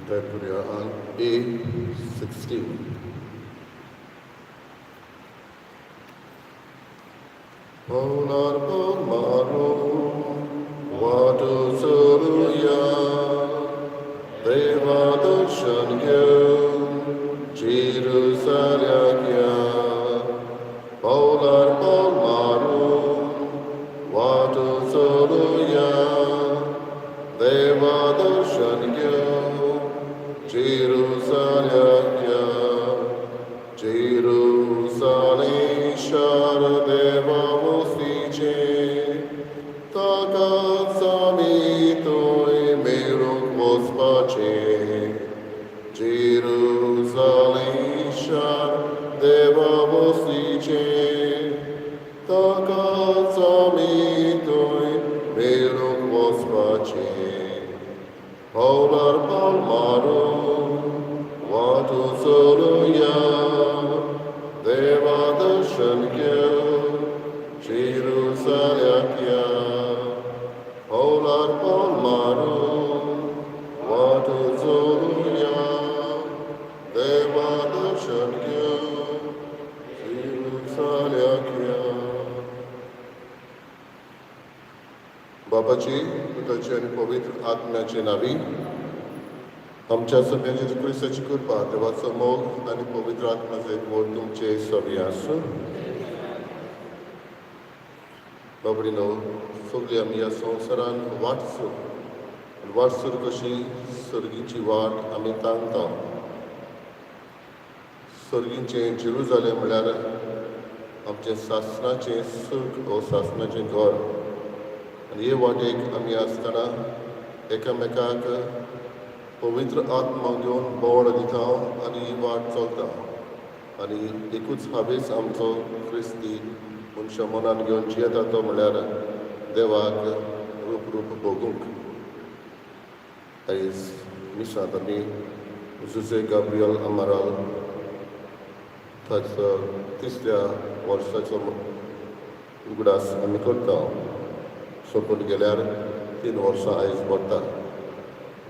Type करूया आंक A 16. पावलार पावल मारून वाटो चलुया, देवा दर्शन घेवन जेरुसलेमाक या. पावलार पावल मारून वाटो चलुया, देवा दर्शन घेवन जेरुसलेमाक या. जेरुसलेम शार देवा वस्तीचें, ताकाच आमी थंय मेळूंक वचपाचें. जेरुसलेम शार देवा वस्तीचें, ताकाच आमी थंय मेळूंक वचपाचें. पावलार पावल मारून वाटो चलुया, देवा दर्शन घेवन जेरुसलेमाक या. पावलार पावल मारून वाटो चलुया, देवा दर्शन घेवन जेरुसलेमाक या. बापाची, पुताची आनी पवित्र आत्म्याचे नांवी. आमच्या सोम्या जेजू क्रिस्ताची कृपा, देवाचो मोग आनी पवित्र आत्म्याचो एकवट तुमचे सगळें आसूं. बाबडीनो, सगळीं आमी ह्या संवसारान वाटसूर आनी वाटसूर कशी सर्गीची वाट आमी तांगता. सर्गीचें जेरुजालेम म्हळ्यार आमचें सासणाचें सूख वो सासणाचें घर. आनी हे वाटेक आमी आसतना एकामेकाक पवित्र आत्मा घेवन बळ दिता आनी ही वाट चलता. आनी एकूच हावेस आमचो क्रिस्ती मनशां मनान घेवन जियेता तो म्हळ्यार देवाक रूप रूप भोगूंक. आयज मिसांत आमी जुजे गाब्रियल अमाराल ताचो तिसऱ्या वर्साचो उगडास आमी करता. सोंपून गेल्यार 3 वर्सां आयज भरता.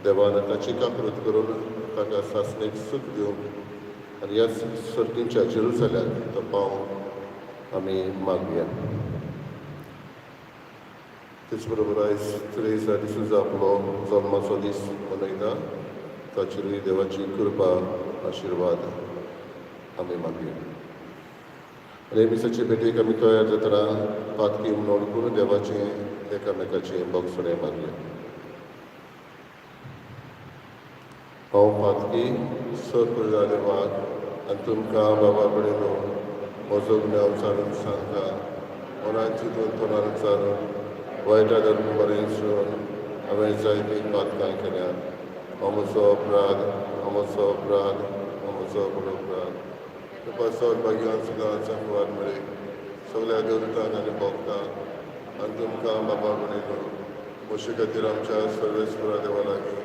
देवान ताची काकरूत करून ताका सासणेक सूख दिवंक आनी ह्याच सर्गीच्या जेरुसलेमाक तो पावूंक आमी मागया. तेच बरोबर आयज त्रेजा डिसूजा आपलो जल्माचो दीस मनयता. ताचेरूय देवाची कृपा, आशिर्वाद आमी मागया. आनी मिसाचे भेटेक आमी तयार जातना पातकी म्हणून वळखून देवाचें, एकामेकाचें भोगसणें मागया. हांव पातकी सर देवाक आनी तुमकां बाबा कडेन म्हजो गुन्यांव चालून सांगता. मनान चिंतून, तोंडान चालून, वायटा धर्म बरें सोडून हांवें जायतीं पातकां केल्यात. हो म्हजो अपराध, हो म्हजो अपराध, हो म्हजो व्हड अपराध. कृपा चड भाग्यान सदांच सांगवार मेळी सगळ्या देवतांक आनी भोगतांक आनी तुमकां बाबा कडेन म्हजे खातीर आमच्या सर्वेस्परा देवा लागीं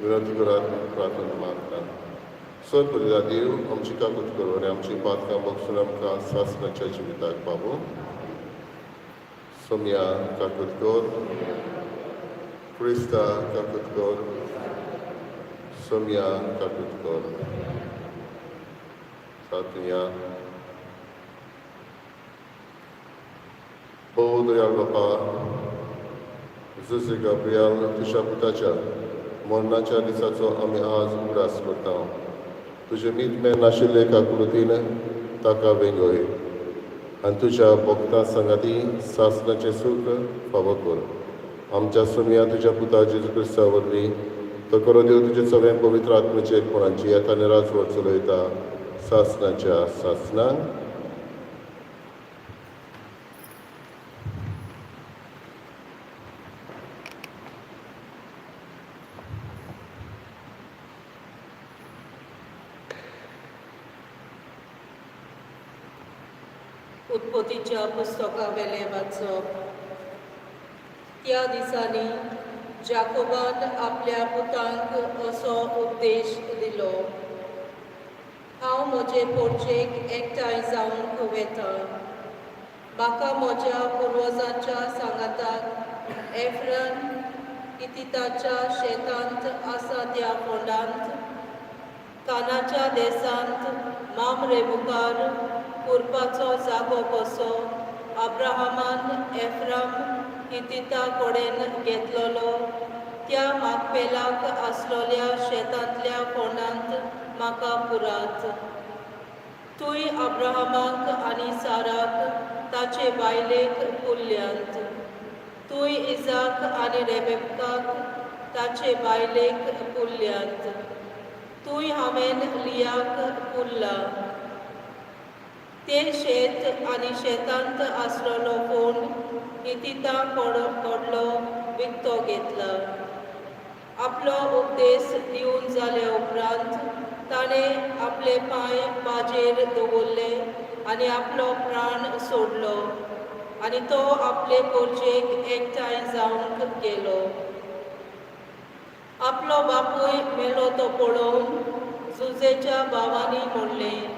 विनंती करात म्हूण प्रार्थना मागता. सर परिदा देव आमची काकूत करूं आनी आमची पातकां बगसून आमकां सासणाच्या जिविताक पावूं. सोम्या, काकूत कर. क्रिस्ता, काकूत कर. सोम्या, काकूत कर. सातुया. ओ दयाळ बापा जुजे गाब्रियल, तुज्या पुताच्या मरणाच्या दिसाचो आमी आज उगडास करता. तुजे मीत नाशिल्ले काकुळटीन ताका वेंगय आनी तुज्या भक्तां सांगाती सासणाचें सूख फावो कर. आमच्या सोम्या तुज्या पुता जेजू क्रिस्ता वरवीं. तो खरो देव, तुजे सगळें पवित्र आत्म्याचे एकपणाची येता आनी राजवट चलयता सासणाच्या सासणाक. उत्पत्तीच्या पुस्तकावेलें वाचप. त्या दिसांनी जाकोबान आपल्या पुतांक असो उपदेश दिलो, हांव म्हजे पोरचेक एकठांय जावंक वता. म्हाका म्हज्या पुर्वजांच्या सांगाताक एफ्रन हित्तिताच्या शेतांत आसा त्या फोंडांत कानाच्या देसांत मामरे मुखार पुरपाचो जागो कसो अब्राहमान एफ्राम हित्तिता कडेन घेतलेलो त्या मागपेलाक आसलोल्या शेतांतल्या फोंडांत म्हाका पुरात. तूंय अब्राहमाक आनी साराक ताचे बायलेक पुरल्यांत. तूंय इजाक आनी रेबेकाक ताचे बायलेक पुरल्यांत. तूंय हांवें लियाक पुरला. तें शेत आनी शेतांत आसलेलो फोंड हित्तिता कडलो विकतो घेतला. आपलो उपदेश दिवन जाले उपरांत ताणें आपले पांय बाजेर दवरले आनी आपलो प्राण सोडलो आनी तो आपले पोरचेक एकठांय जावंक गेलो. आपलो बापूय मेलो तो पळोवन जुजेच्या भावांनी म्हणलें,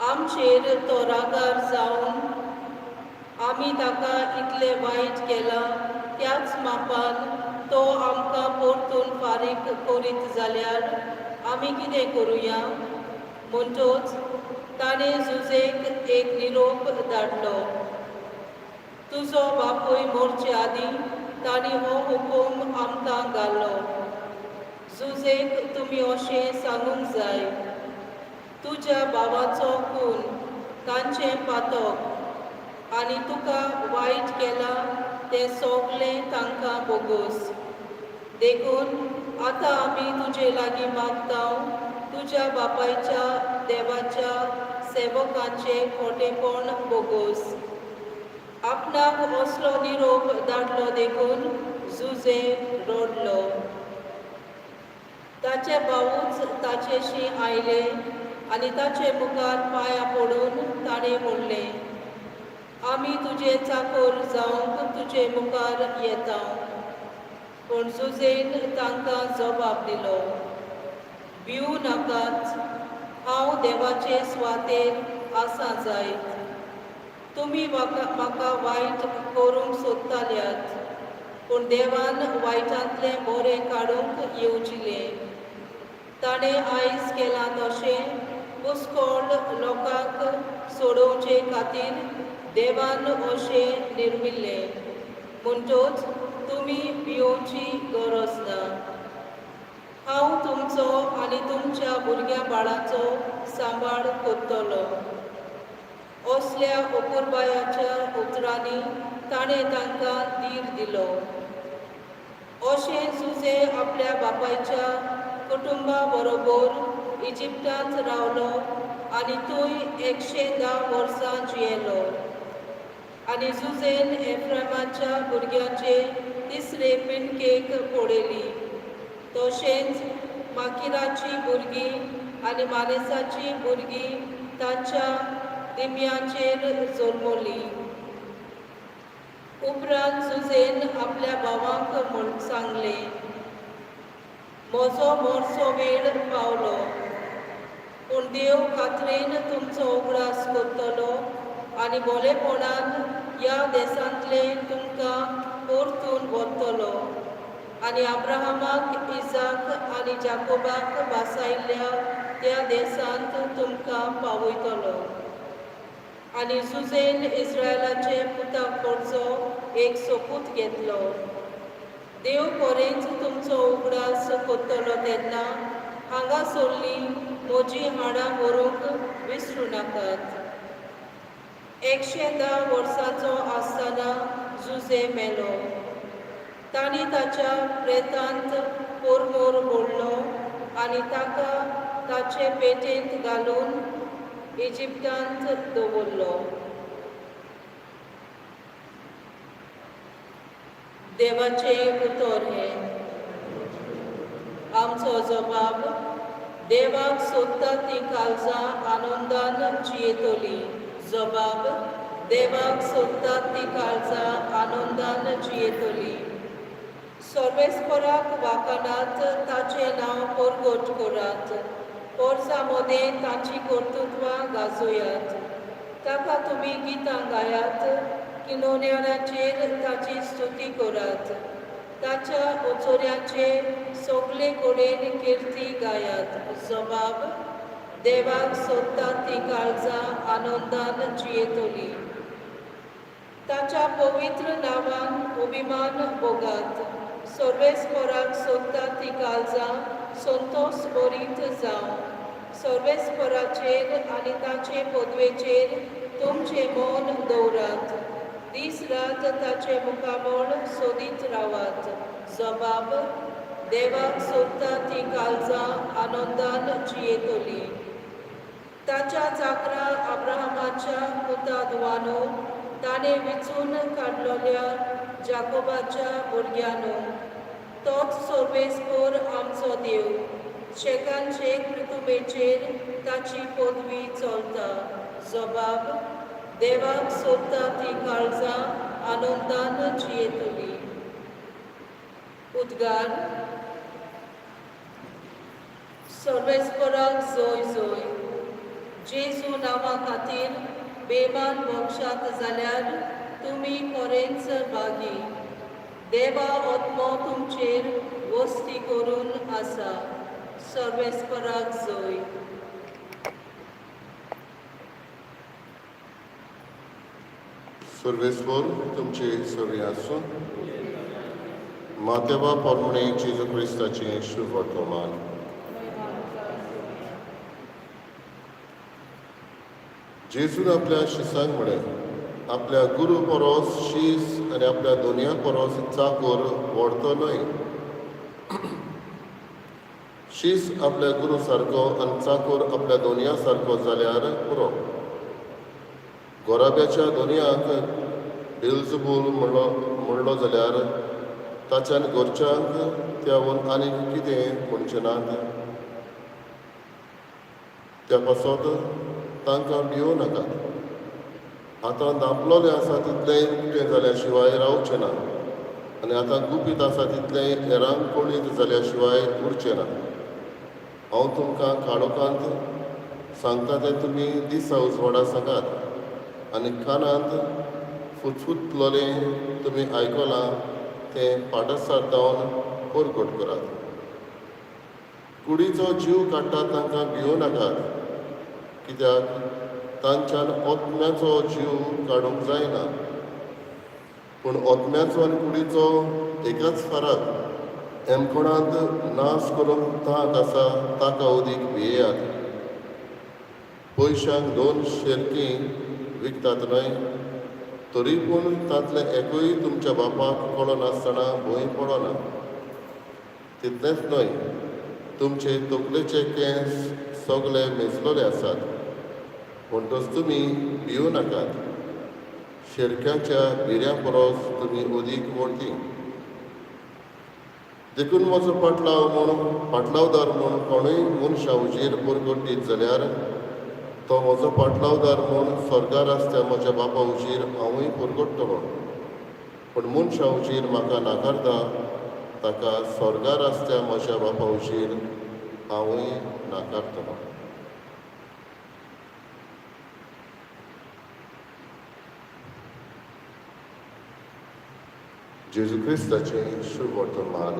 आमचेर तो रागार जावन आमी ताका इतलें वायट केलां त्याच मापान तो आमकां परतून फारीक करीत जाल्यार आमी कितें करुया? म्हणटच ताणें जुजेक एक निरोप धाडलो, तुजो बापूय मरचे आदीं तांणी हो हुकूम आमकां घालो, जुजेक तुमी अशें सांगूंक जाय, तुज्या भावाचो खून तांचें पातक आनी तुका वायट केलां तें सगलें तांकां बोगोस. देखून आतां आमी तुजे लागीं मागता तुज्या बापायच्या देवाच्या सेवकांचें खोटेपण बोगोस. आपणाक असलो निरोप धाडलो देखून जुजे रडलो. ताचे भावूच ताचेशी आयले आनी ताचे मुखार पांयां पडून ताणें म्हणलें, आमी तुजे चाकोर जावंक तुजे मुखार येता. पूण जुजेन तांकां जबाब दिलो, भिवू नाकात, हांव देवाचे सुवातेर आसा जायत. तुमी म्हाका वायट करूंक सोदताल्यात, पूण देवान वायटांतलें बरें काडूंक येवजिलें. ताणें आयज केलां तशें पुस्कोळ लोकांक सोडोवचे खातीर देवान अशें निर्मिल्लें. म्हणटच तुमी भियोवची गरज ना. हांव तुमचो आनी तुमच्या भुरग्यां बाळाचो सांबाळ करतलो. असल्या अपुरबायाच्या उतरांनी ताणें तांकां धीर दिलो. अशें जुजे आपल्या बापायच्या कुटुंबा बरोबर इजिप्तांत रावलो आनी थंय 110 वर्सां जियेलो. आनी जुजेन एफ्रामाच्या भुरग्यांचे तिसरे पिणकेक पळयली. तशेंच माकिराची भुरगीं आनी मानेसाची भुरगीं तांच्या दिमयांचेर जल्मली. उपरांत जुजेन आपल्या भावांक म्हूण सांगलें, म्हजो मरचो वेळ पावलो, पूण देव खात्रेन तुमचो उगडास करतलो आनी बोलेपणान ह्या देसांतले तुमकां परतून व्हरतलो आनी अब्राहमाक, इजाक आनी जाकोबाक भासायल्ल्या त्या देसांत तुमकां पावयतलो. आनी जुजेन इस्रायलाचे पुता कडचो एक सोपूत घेतलो, देव खरेंच तुमचो उगडास करतलो तेन्ना हांगा सोडली म्हजी हाडां व्हरूंक विसरूं नाकात. 110 वर्सांचो आसतना जुजे मेलो. तांणी ताच्या प्रेतांत पोरमोर ओडलो आनी ताका ताचे पेटेंत घालून इजिप्तांत दवरलो. देवाचें उतर हें. आमचो जबाब, देवाक सोदता ती काळजां आनंदान जियेतली. जबाब, देवाक सोदता ती काळजां आनंदान जियेतली. सर्वेस्पराक वाखाणात, ताचें नांव परगट करात. पोरसां मदें ताचीं कर्तृत्वां गाजोयात. ताका तुमी गितां गायात, किनोन्याचेर ताची स्तुती करात. ताच्या ओचोऱ्याचे सगळे कडेन किर्ती गायात. जबाब देवाक सोदता ती काळजां आनंदान जियेतली. ताच्या पवित्र नांवान अभिमान भोगात. सर्वेस्पराक सोदता ती काळजां संतोष बरीत जावं. सर्वेस्पराचेर आनी ताचे पदवेचेर तुमचें मन दवरात. दीस रात ताचें मुखामळ सोदीत रावात. जबाब देवाक सोदता ती काळजां आनंदान जियेतली. ताच्या चाकरा अब्राहमाच्या पुता धुवानो, ताणें विचून काडलोल्या जाकोबाच्या भुरग्यांनो, तोच सर्वेस्पर आमचो देव. शेकान शेक पृथुमेचेर ताची पदवी चलता. जबाब देवाक सोदता ती काळजां आनंदान जियेतली. उद्गार. सर्वेस्पराक जोय जोय. जेजू नांवा खातीर बेमान भोगशात जाल्यार तुमी खरेंच भागी. देवा आत्मो तुमचेर वस्ती करून आसा. सर्वेस्पराक जोय. सर्वेस्पर तुमचे सरी आसूं. मातेवा परमणे जेजू क्रिस्ताचें शुभ वर्तमान. जेजून आपल्या शिसांक म्हळें, आपल्या गुरू परस शीस आनी आपल्या दोनया परस चाकोर व्हडतो न्हय. शीस आपल्या गुरू सारको आनी चाकोर आपल्या दोनया सारको जाल्यार पुरो. गोराब्याच्या दोनयाक बेलजबूल म्हणलो जाल्यार ताच्यान घरच्यांक त्यावून आनीक कितें म्हणचें नात. त्या पासत तांकां भियोवं नाकात. आतां धांपलोलें आसा तितलेंय उक्तें जाल्या शिवाय रावचें ना आनी आतां गुपीत आसा तितलेंय हेरांक कळीत जाल्या शिवाय उरचें ना. हांव तुमकां काळोखांत सांगता तें तुमी दिसा उजवाडा सांगात आनी कानांत फुतफुतलोलें तुमी आयकलां तें पाटसार जावन परगट करात. कुडीचो जीव काडटा तांकां भियोवं नाकात, कित्याक तांच्यान आत्म्याचो जीव काडूंक जायना. पूण आत्म्याचो आनी कुडीचो एकच फरक एमकोणांत नाश करूंक तांक आसा ताका उदीक भियेयात. पयशांक 2 शेरकी विकतात न्हय, तरी पूण तांतलें एकूय तुमच्या बापाक कळनासतना भंय पडना. तितलेंच न्हय, तुमचे तकलेचे केंस सगळे मेजलोले आसात. म्हणटच तुमी भिवं नाकात, शेरक्याच्या भिऱ्यां परस तुमी अदीक व्हडली. देखून म्हजो पाटलाव म्हूण पाटलावदार म्हूण कोणूय मनशा हुजीर परगटीत जाल्यार तो म्हजो पाटलावदार म्हूण स्वर्गार आसत्या म्हज्या बापा हुजीर हांवूय परगट्टलो. पूण मनशा हुजीर म्हाका नाकारता ताका स्वर्गार आसत्या म्हज्या बापा हुजीर हांवूय नाकारतलो. जेजू क्रिस्ताचें शुभ वर्तमान.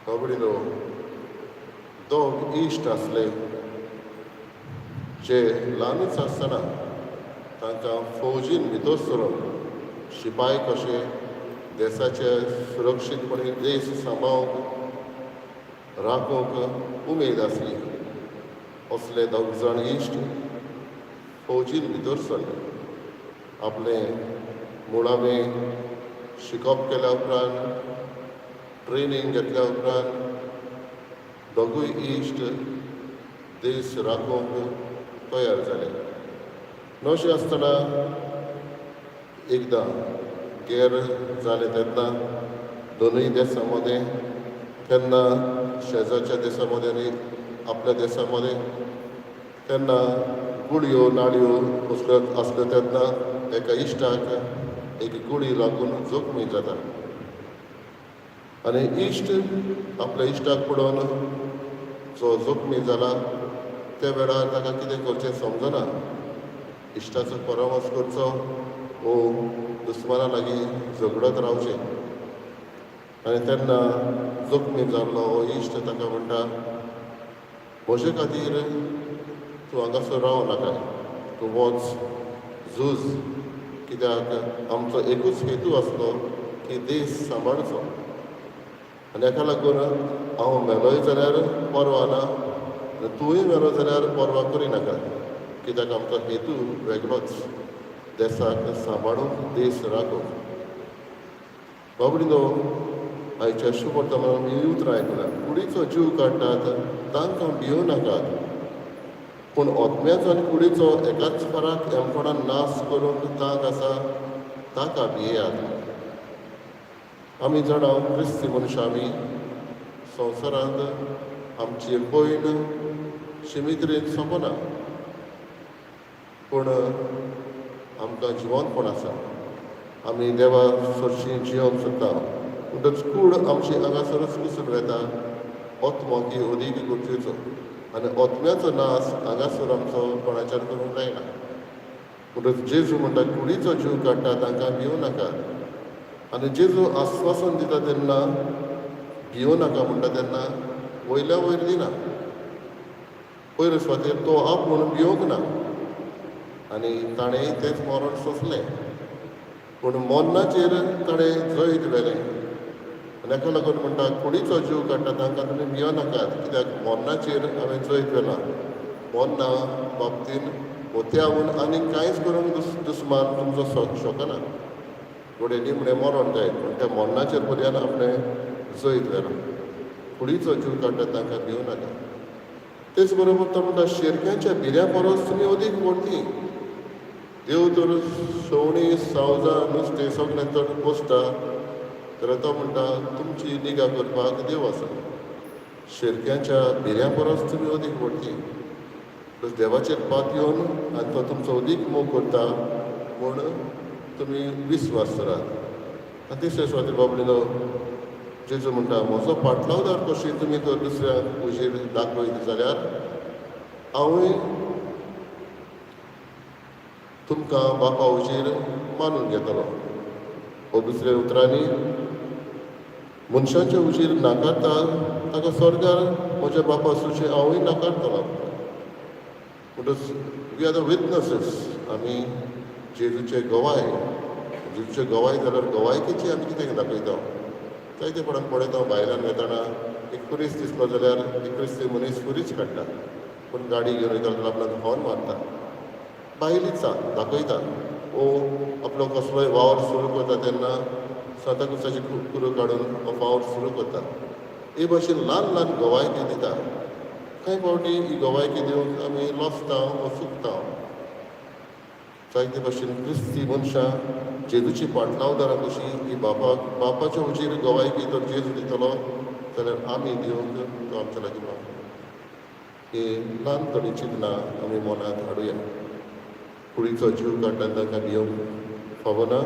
बाबडीनो, दोग इश्ट आसले जे ल्हानूच आसतना तांकां फौजीन भितर सरून शिपाय कशे देसाचे सुरक्षीतपणे देश सांबाळूंक राखूंक उमेद आसली. असले दोग जाण इश्ट फौजीन भितर सरले. आपलें मुळावें शिकप केल्या उपरांत, ट्रेनींग घेतल्या उपरांत दोगूय इश्ट देश राखूंक तयार जाले. नशें आसतना एकदां गेर जालें तेन्ना दोनूय देसां मदें, तेन्ना शेजारच्या देसां मदें आनी आपल्या देसां मदें, तेन्ना गुळयो नाळयो असल्यो आसल्यो तेन्ना एका इश्टाक एक गुळी लागून जखमी जाता आनी इश्ट आपल्या इश्टाक पळोवन जो जखमी जाला त्या वेळार ताका कितें करचें समजना. इश्टाचो परामर्श करचो वो दुस्माना लागीं झगडत रावचें. आनी तेन्ना जखमी जाल्लो हो इश्ट ताका म्हणटा, म्हजे खातीर तूं हांगासर रावं नाका, तूं वच झूज, कित्याक आमचो एकूच हेतू आसलो की देश सांबाळचो आनी हाका लागून हांव मेलोय जाल्यार परवा ना, तूंय मेलो जाल्यार परवा करिनाका, कित्याक आमचो हेतू वेगळोच, देसाक सांबाळूंक, देश राखूंक. बाबडिनो, आयच्या शुभवर्तमानान आमी हीं उतरां आयकल्यात, कुडीचो जीव काडटात तांकां भियों नाकात, पूण आत्म्याचो आनी कुडीचो एकाच फराक यमकोणान नाश करूंक तांक आसा ताका भियेयात. आमी जाणा क्रिस्ती मनशां आमी संवसारांत आमची पयण शिमित्रेन सोंपना, पूण आमकां जिवंतपण आसा, आमी देवा सरशी जियोंक सोदता. म्हणटच कूड आमची हांगासरच कुसून वेता, आत्मो की अदीक गरजेचो आनी आत्म्याचो नाश हांगासर आमचो कोणाच्यान करूंक जायना. म्हणटच जेजू म्हणटा कुडीचो जीव काडटा तांकां भिवं नाकात. आनी जेजू आस्वासन दिता तेन्ना भिवं नाका म्हणटा तेन्ना वयल्या वयर दिना, पयले सुवातेर तो आपूण भिवंक ना आनी ताणें तेंच मरण सोंसलें, पूण मरणाचेर ताणें जैत व्हेलें. आनी हाका लागून म्हणटा कुडीचो जीव काडटा तांकां तुमी भियो नाकात, कित्याक मरणाचेर हांवें जैत व्हेलां. मरणा बाबतीन होत्यावन आनीक कांयच करूंक दुस्मान तुमचो शकना. घडये निमणें मरण जायत, पूण त्या मरणाचेर पर्यान आपणें जैत व्हेलां. कुडीचो जीव काडटा तांकां भिवं नाका. तेच बरोबर तो म्हणटा शेरक्यांच्या भिऱ्या परस तुमी अदीक व्हडली. देव तर सवणीं सावजां नुस्तें सगळें तर पोसता, जाल्यार तो म्हणटा तुमची निगा करपाक देव आसा. शेरक्यांच्या भिऱ्या परस तुमी अदीक व्हडली. देवाचेर पात येवन आनी तो तुमचो अदीक मोग करता म्हूण तुमी विस्वास करात. आनी तिसरे सुवातेर बाबडिनो जेजू म्हणटा म्हजो पाटलावदार कशी तुमी तर दुसऱ्यांक उजीर दाखयत जाल्यार हांवूय तुमकां बापा उजीर मानून घेतलो. हो दुसऱ्या उतरांनी मनशाचे उजीर नाकारता ताका स्वर्गार म्हज्या बापा सुचे हांवूय नाकारतलो. म्हणटच we are the witnesses, आमी जेजूचे गवाय. जेजूचे गवाय जाल्यार गवायकेची आमी कितें दाखयता? जायते कोणाक पळयता भायल्यान वेतना एक खुरीस दिसलो जाल्यार एक क्रिस्ती मनीस खुरीस काडटा, पूण गाडी घेवन वयता जाल्यार आपणाक हॉर्न मारता, भायली चाल दाखयता. वो आपलो कसलोय वावर सुरू करता तेन्ना सांताक्रुजाची कुरू काडून हो वावर सुरू करता. हे भाशेन ल्हान ल्हान गवायकी दिता. कांय फावटी ही गवायकी दिवंक आमी लजता वो चुकता. जायते भाशेन क्रिस्ती मनशां जेजूची पाटलावदारां कशी ही बापाक बापाच्या उजीर गवायकी तर जेजू दितलो जाल्यार आमी दिवंक तो आमच्या लागीं पावता. ही ल्हान थोडी चिंतनां आमी मनांत हाडुया. कुडीचो जीव काडटा तांकां भिवंक फावना.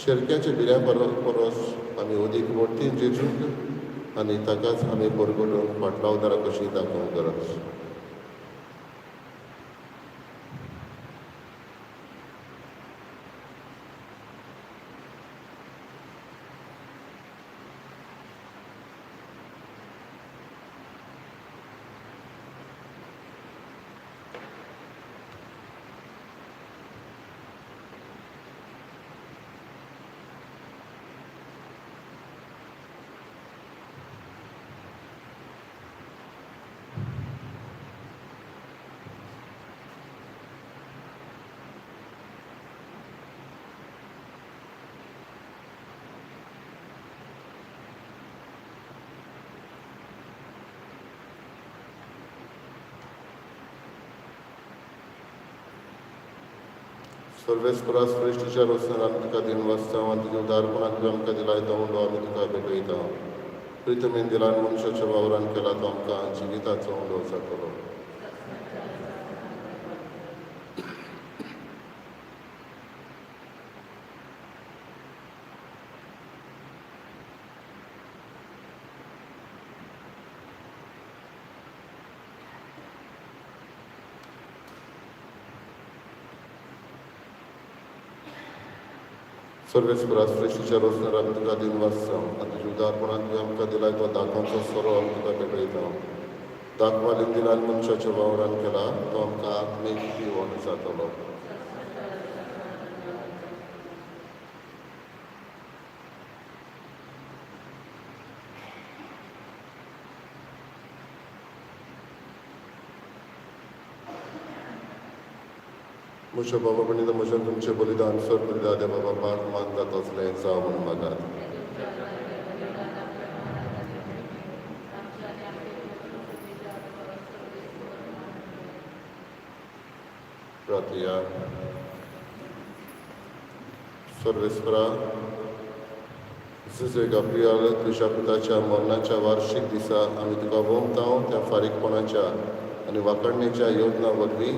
शेरक्याच्या भिऱ्या परस आमी अदीक व्हडटी जेजूक आनी ताकाच आमी परगटून पाटलावदारां कशी दाखोवंक गरज. सर्वेस्परा श्रेश्ठच्या रोसान आमी तुका दिन वाचता आनी तुज्या उदारपणाक तुवें आमकां दिलाय तो उंडो आमी तुका भेटयता. प्रितमेन दिलान मनशाच्या वावरान केला तो आमकां जिविताचो उंडो जातलो. सर्वेस्परा सृश्टीच्या रोसणार आमी तुका दिनवास जावं आनी तुज्या उदारपणान तुवें आमकां दिला तो दाखोवचो सोरो आमी तुका भेटयता. दाखवालीन दिला आनी मनशाच्या वावरान केला तो आमकां आत्मीक पिवण जातलो. म्हज्या बाबा भयणीनो, म्हज्या तुमचें बलिदान सर बलिदान बाबा पाक मानता तसलें जावं म्हूण मागात. प्रार्थया. सर्वेस्परा जुजे गाब्रियल, तुज्या पुताच्या मरणाच्या वार्षिक दिसा आमी तुका वोमता त्या फारीकपणाच्या आनी वाखाणणेच्या योजना वरवीं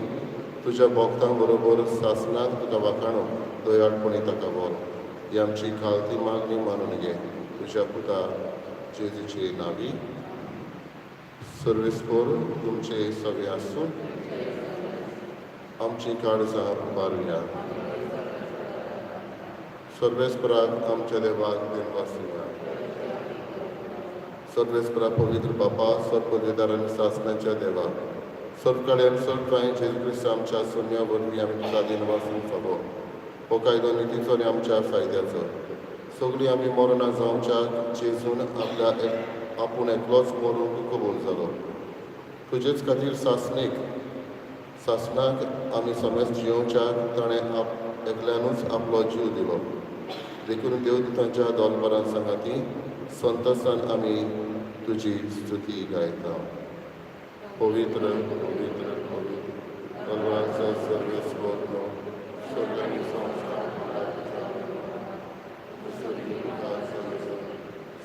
तुज्या भक्तां बरोबर सासणाक तुका वाखाणूंक दयाळपणी ताका व्हर. ही आमची खालती मागणी मानून घे तुज्या पुता जेजूचे नांवी. सर्वेस्पर तुमचे सगळे आसूं. आमची काळजां उबारुया. सर्वेस्पराक आमच्या देवाक दिनवासुया. सर्वेस्परा पवित्र बापा, सर्व आनी सासणाच्या देवा, सर्व सर्व जेजू क्रिस्त आमच्या सोम्या वरवीं आमी तुका दिनवासूंक फावो. हो कायदो नितीचो आनी आमच्या फायद्याचो. सगळीं आमी मरणां जावच्याक जेजून आपल्या आपूण एकलोच मरूंक कबूल जालो. तुजेच खातीर सासणीक सासणाक आमी समेज जियोवच्याक ताणें एकल्यानूच आपलो जीव दिलो. देखून देवदूतांच्या दोलपरान सांगाती संतोसान आमी तुजी स्तुती गायता. पवित्र पवित्र पवित्र भगवानचो सर्वेस्पर सगळ्यांनी संस्कार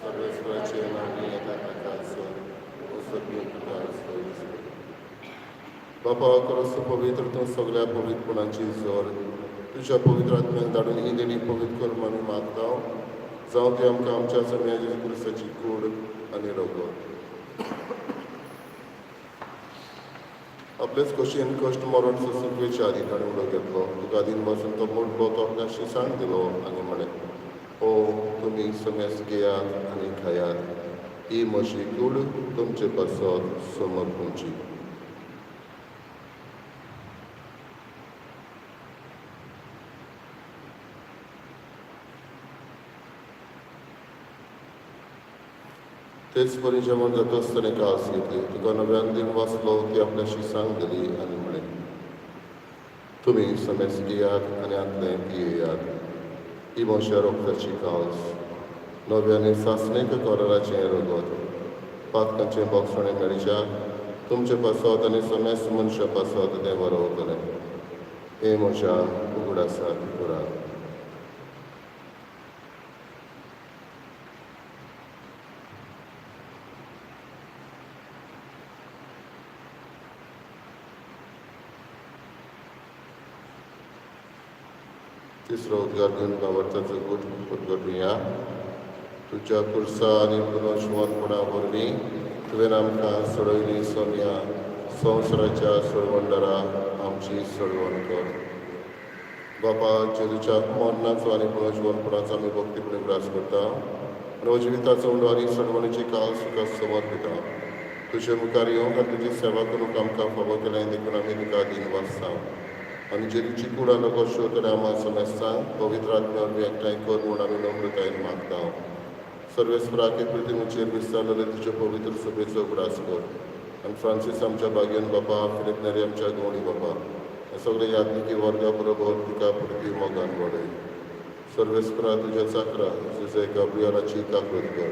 सर्वेस्पराचे नांव येता ताका बापा खरोच पवित्र तूं सगळ्या पवित्रपणाची जोर तुज्या पवित्र आत्म्याक धाडून ही देणी पवित्र करून आमी मागता. जावं ती आमकां आमच्या सम्या जेजू क्रिस्ताची कूड आनी रगत. आपलेच खोशयेन कश्ट मरण सोंसूंक आदी ताणें उलो घेतलो. तुका दिन बसून तो मोडलो, तो आपल्या शिसांक दिलो आनी म्हळें, ओ तुमी समेस घेयात आनी खायात, ही म्हजी कूड तुमचे पासत समर्पूंची. तेच परी जेवण जातच ताणें कास घेतली, तुका नव्यान दिन वाचलो, ती आपल्या शिसांक दिली आनी म्हळें, तुमी समेस घेयात आनी आतलें पियेयात, ही म्हज्या रोगताची कास, नव्याने सासणेक कराराचें रगत, पातकांचें बोगसणें मेळच्या तुमचे पासत आनी समेस मनशा पासत तें बरोवतलें. हें म्हज्या उगडासाक करात. तिसरो उद्गार घेवन भावार्थाचो गूट उदगटुया. तुज्या पुरसा आनी पुनर्जिवनपणा वरवीं तुवें आमकां सोडयली सोम्या, संवसाराच्या सोडवणदारा आमची सोडवण कर. बापा, जेजूच्या मरणाचो आनी पुनर्जिवनपणाचो आमी भक्तीपणी उगडास करता आनी जिविताचो उंडो आनी सोडवणीची काल तुका समर्पिता. तुजे मुखार येवंक आनी तुजी सेवा करूंक आमकां फावो केलें देखून आमी तुका दिनवासता. आनी जेजूची कूड आनी रगत आम्हा समेस्तांक पवित्र आत्म्या वरवीं एकठांय कर म्हूण आमी नम्रतायेन मागता. सर्वेस्पराक पृथ्वीचेर विस्तारलेले तुजे पवित्र सभेचो उगडास कर आनी फ्रांसीस आमच्या बागेन बापा, फिलीप नेरी आमच्या गवळी बापा, सगळे याज्ञिकी वर्गा बरोबर तुका पृथ्वी मोगान वाडय. सर्वेस्परा तुज्या चाकरा जुजे गाब्रियलाची काकृत कर.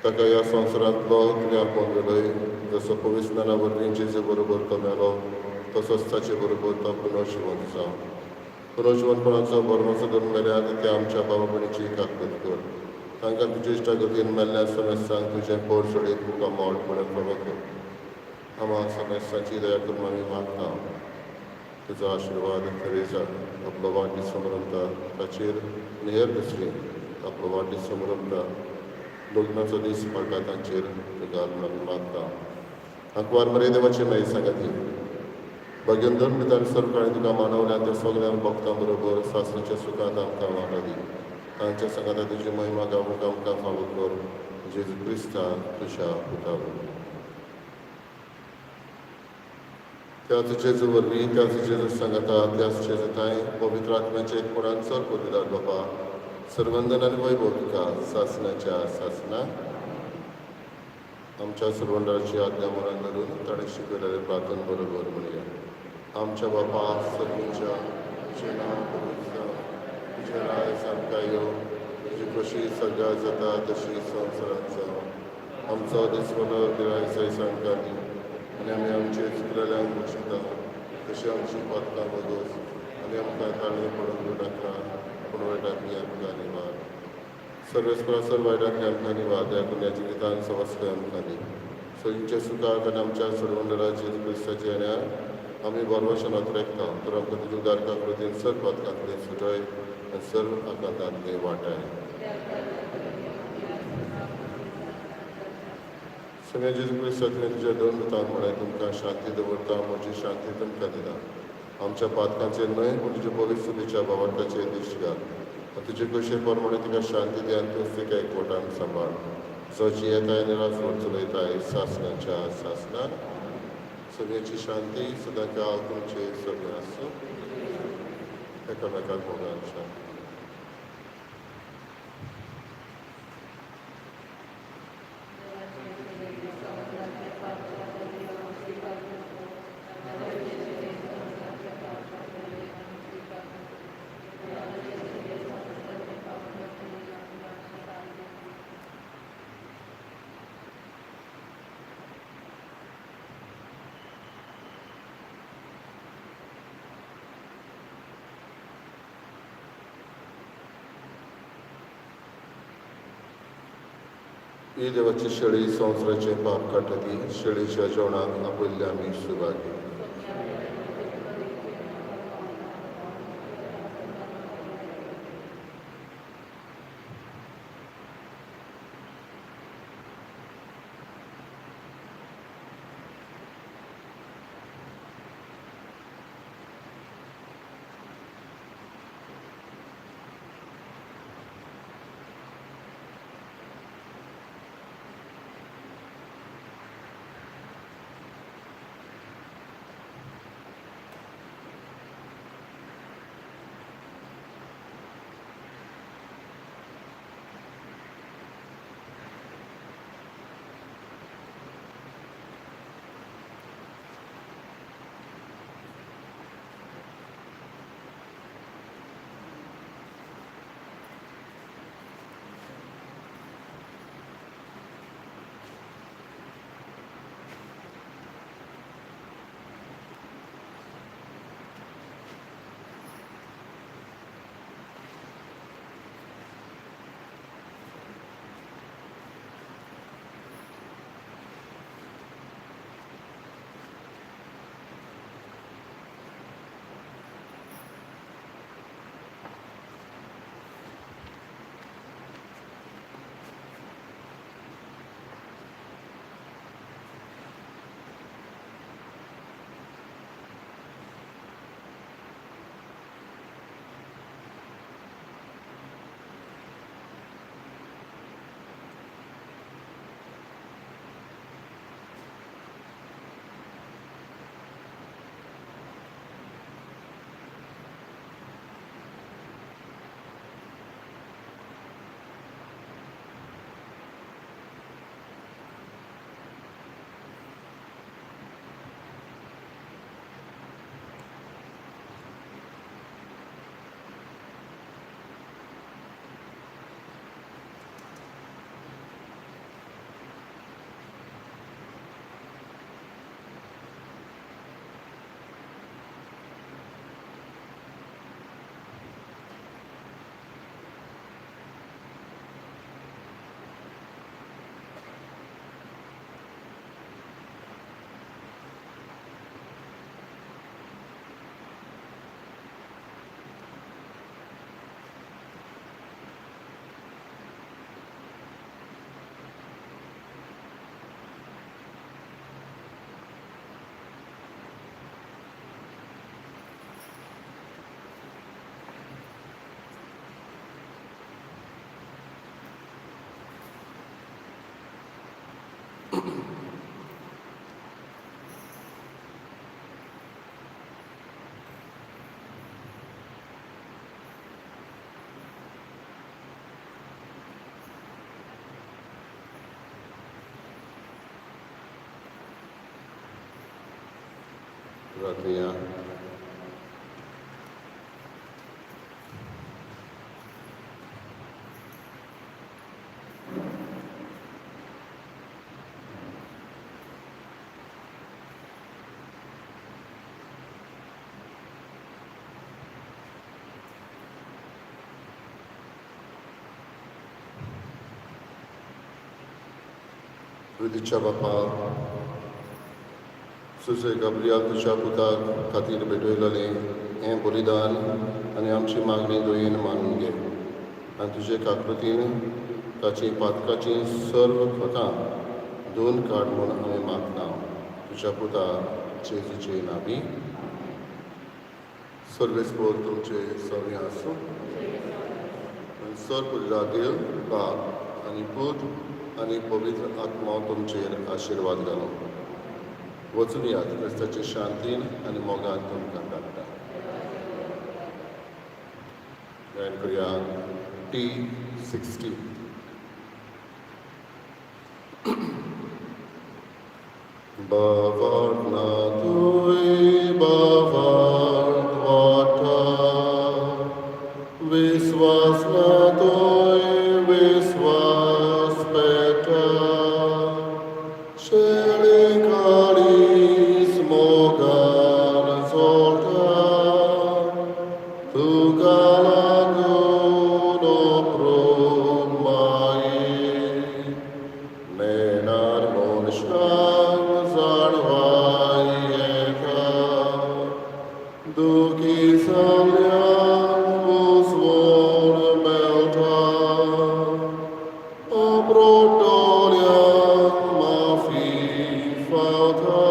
ताका ह्या संवसारांतलो तुवें आपोवन व्हेलय, जसो पवित्र वरवीं जेजू बरोबर तो मेलो तसोच ताचे बरोबर तो पुनर्जिवंत जावं. पुनर्जिवंतपणाचो भरवंसो धरून मेल्यार त्या आमच्या बाबा भयणीची काकृत कर. तांकां तुजे इश्टागतीन मेल्ल्या समेस्तांक तुजें पोर सोडीत तुका मोड म्हणून फावो कर. आम्हा समेस्तांची दया करून आमी मागता. तुजो आशिर्वाद तेरेजा आपलो वाडदीस समरंभता ताचेर आनी हेर दुसरी आपलो वाडदीस समरंभता लग्नाचो दीस पाळटा तांचेर तुका आमी मागता. आंकवार मरे देवाची मागीर सांगाती भाग्यन धर्म सर्व काळी तुका मानवल्या त्या सगळ्या भक्तां बरोबर सासणाच्या सुखांत आमकां वांटो दी. तांच्या सांगाता तुजी महिमा गावूंक आमकां फावो कर, जेजू क्रिस्ता तुज्या पुता वरवीं. त्याच जेजू वरवीं, त्याच जेजू सांगाता, त्याच जेजू पवित्र आत्म्याचे एकपणान चड पवित्र बापा सर्वंदन आनी वैभव तुका सासणाच्या सासना. आमच्या सर्वंडाची आज्ञा मनान धरून ताणें शिकयलेलें प्रार्थन बरोबर म्हणया. आमच्या बापा सर्वींच्या, तुजें नांव पवित्र जावं, तुजें राज आमकां यो, तुजी कशी सगळ्या जाता तशी संवसारांत जावं. आमचो दिसवडो गिरायक आयज आमकां दी आनी आमी आमचे चुकलेल्यांक बक्षिता तशी आमची पातकां बगोस आनी आमकां ताणें पडूंक दिवं नाका, पूण वायटांतली आमकां निवार. सर्वेस्परा सर्व वायटांतली आमकां निवार, ह्या पुण्या जिवितान सवस्काय आमकां दी. सगळींच्या सुखाक आनी आमच्या सर्वंडरा जेजू क्रिस्ताच्या येण्याक आमी बरवशनात रेखता, तर आमकां तुज्या उदारका कृतीन सर्व पातकांतले सुटय आनी सर्व आकांतांतले वाटाय. सगळ्या जेजू क्रिस्ता तुवें तुज्या दोन दुतांक म्हळें, तुमकां शांती दवरता, म्हजी शांती तुमकां दिता. आमच्या पातकांचेर न्हय पूण तुज्या पवित्र सुबेच्या भावार्थाचेर दिश्ट घाल आनी तुजे कशे प्रमाणे तिका शांती दी आनी तूंच तिका एकवटान सांबाळ, जो जियेताय आनी राजवट चलयताय सासणाच्या सासणां. सगळ्याची शांती सदांकाळ तुमचे सगळें आसूं. एकामेकाक मोगान शांती. ही देवाची शेळी संवसाराचें पाप काडटा ती शेळीच्या जेवणाक आपयल्ले आमी सुभागी. प्रार्थना. प्रितीच्या बापा, सुसे गाब्रियाल तुज्या पुताक खातीर भेटयलेलें हें बलिदान आनी आमची मागणी दयेन मानून घे आनी तुजे काकृतीन ताची पातकाची सर्व खतां धुवन काड म्हूण आमी मागता, तुज्या पुता जेजूचे नावी. सर्वेस्पोर तुमचे सगळें आसूं. आनी सर पुजातील बाप आनी पूत आनी पवित्र आत्मा तुमचेर आशिर्वाद घालूं. वचून यात, क्रिस्ताचे शांतीन आनी मोगान तुमकां धाडटा. गायन करुया T 60. भावार्थ ना तुय भावार्थ वाडटा, विस्वास ना तुय विस्वास पेटा, शेळी काळीज मोगान जोडटा, तुका लागून अप्रूप माये, नेणार मनशांक जाणवाय येता, दुखी जाल्ल्यांक उजवण मेळटा, अप्रोटोल्यांक माफी फावता.